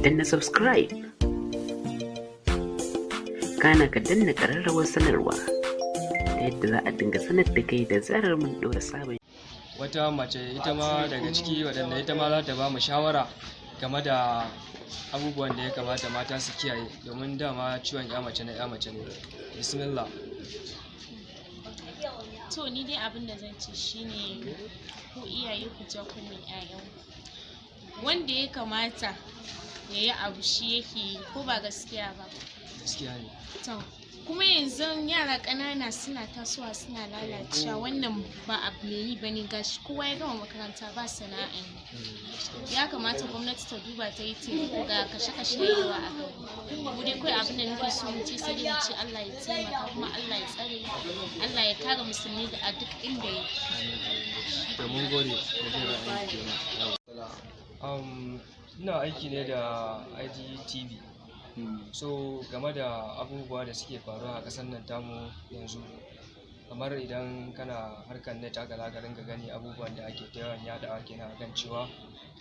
Danna subscribe, kana ka danna ƙararrawar sanarwa ta yadda za a dinga sanar da kai da zarar mun ɗora sabon Wata mace ita ma daga ciki waɗanda ita ma za ta ba mu shawara game da abubuwan da ya kamata mata su kiyaye, domin dama ciwon ya mace na ya mace ne. Bismillah. To, ni dai abin da zan ce shine ku iyaye ku ja kunnen 'ya'yanku. Wanda ya kamata ya yi abu shi yake yi, ko ba gaskiya ba? Gaskiya ne. To, kuma yanzu yara ƙanana suna tasowa suna lalacewa. Wannan ba abu mai yi bane. Gashi kowa ya gama makaranta ba sana'a yi. Gaskiya. Ya kamata gwamnati ta duba ta yi taimako ga kashe-kashe yawa a gari. Mu dai kawai abin da nake so mu ce, sai dai mu ce Allah ya taimaka, kuma Allah ya tsare, Allah ya kare musulmi da a duk inda yake. To, mun gode da jin ra'ayin kenan. Ina aiki ne da IGTV. So game da abubuwa da suke faruwa a ƙasar nan tamu yanzu, kamar idan kana harkar net haka, za ka ringa gani abubuwan da ake ta yawan yaɗawa kenan akan cewa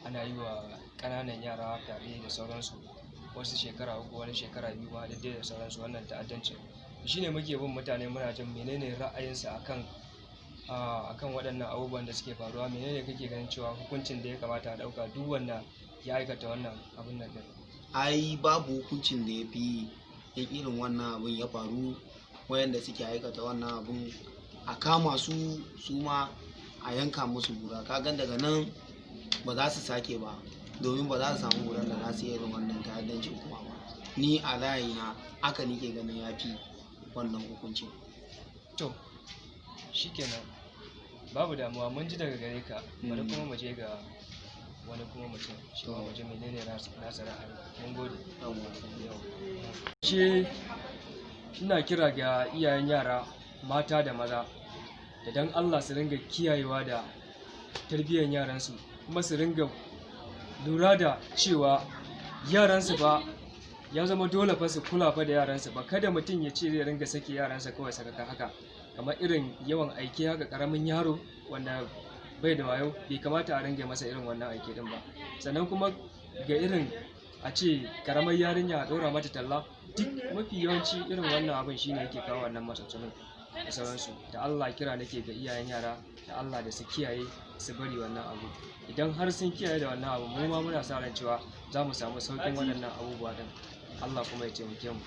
ana yi wa ƙananan yara fyaɗe da sauransu, wasu shekara 3, wani shekara 2 ma, duk dai da sauransu. Wannan ta'addancin shine muke bin mutane muna jin menene ra'ayinsu akan waɗannan abubuwan da suke faruwa. Menene kake ganin cewa hukuncin da ya kamata a ɗauka duk wanda ya aikata wannan abun nan ɗin? Ai babu hukuncin da ya fi in irin wannan abun ya faru, wayanda suke aikata wannan abun a kama su, su ma a yanka musu bura. Kagan daga nan ba za su sake ba, domin ba za su samu buran da za su yi irin wannan ta'addancin kuma ba. Ni a ra'ayina haka nike ganin ya fi wannan hukuncin. To, shikenan, babu damuwa, mun ji daga gare ka. Bari kuma mu je ga wani kuma mutum, shi ma mu ji menene nasa ra'ayi. Mun gode. Yawwa. Shi ina kira ga iyayen yara mata da maza da dan Allah su ringa kiyayewa da tarbiyyar yaransu, kuma su ringa lura da cewa yaransu ba ya zama dole fa su kula fa da yaransu ba. Kada mutum ya ce zai ringa sake yaransa kawai sakaka haka, kamar irin yawan aike haka, karamin yaro wanda bai da wayo, bai kamata a ringa masa irin wannan aike din ba. Sannan kuma ga irin a ce karamar yarinya a ɗora mata talla, duk mafi yawanci irin wannan abin shine yake kawo wannan matsatsalin da sauransu. Da Allah kira nake ga iyayen yara da Allah da su kiyaye, su bari wannan abu. Idan har sun kiyaye da wannan abu, mu ma muna sa ran cewa za mu samu sauƙin waɗannan abubuwa din. Allah kuma ya taimake mu.